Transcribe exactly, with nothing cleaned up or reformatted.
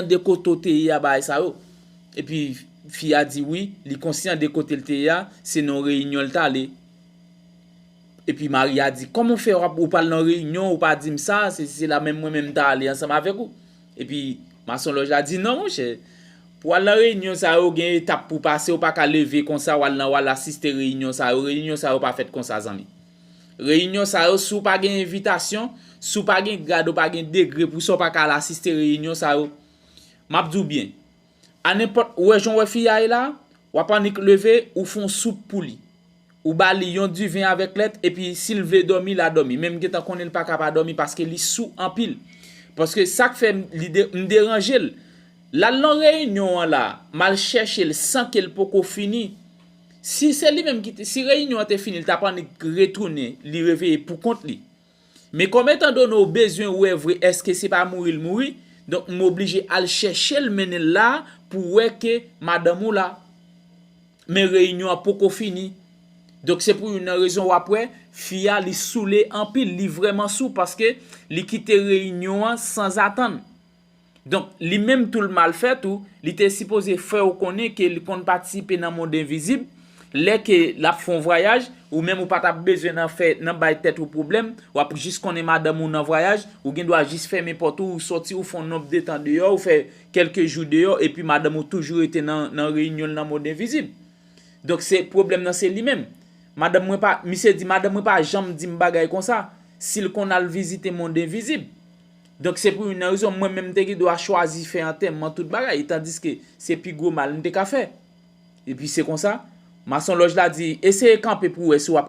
de kote w te ye a bagay sa yo. Epi fi a di wi, li konsyan de kote l te ye a, se nan reyinyon l t ale. Epi mari a di, kòman w fè w ap- ou pral nan reyinyon, ou pa di m sa, se, se la menm mwen menm m ta ale ansanm avèk ou. Epi masonlòj la di, non, monchè, pou w al nan reyinyon sa yo, gen etap pou pase, ou pa ka leve konsa, w al nan, w al asiste reyinyon sa yo. Reyinyon sa yo pa fèt konsa, zanmi. Reyinyon sa yo, si w pa gen envitasyon, si w pa gen grad, ou pa gen degre pou sa, w pa ka al asiste reyinyon sa yo. M ap di w byen, a nenpòt, ou wè jan w wè fi a ye la, w ap annik leve, ou fè yon soup pou li. Ou ba li yon diven avèk lèt, epi si l vle dòmi, l a dòmi. Men m gentan konnen l pa ka pa dòmi paske li sou anpil. Paske sa k fè m, li de, m deranje l. L al nan reyinyon an la, m al chèche l san ke l poko fini. Si se li menm ki te, si reyinyon an te fini, l t ap annik retounen, li reveye pou kont li. Men kòm etandone w bezwen wè vre èske se pa mouri l mouri, donk m oblije al chèche l mennen l la pou wè ke madanm ou la. Men reyinyon an poko fini. Donk se pou youn nan rezon w ap wè, fi a li soule anpil, li vrèman sou paske li kite reyinyon an sanzatann. Donk, li menm tou l mal fè tou, li te sipoze fè w konnen ke li konn patisipe nan mond envizib, lè ke l ap fè yon vwayaj, ou menm ou pa t ap bezwen nan fè, nan bay tèt ou pwoblèm, w ap jis konnen madanm ou nan vwayaj, ou gen dwa jis fèmen pòt ou, ou sòti, ou fè yon nonb de tan deyò, ou fè kèlke jou deyò, epi madanm ou toujou rete nan, nan reyinyon l nan mond envizib. Donk, se pwoblèm nan, se li menm. Madanm mwen pa, misye di, madanm mwen pa janm di m bagay konsa, si l konn al vizite mond envizib. Donk, se pou youn nan rezon, mwen menm, m te gen dwa chwazi fè antèman tout bagay, tandiske se pi gwo mal m te ka fè. Epi se konsa, masonlòj la di, eseye kanpe pou w wè si w ap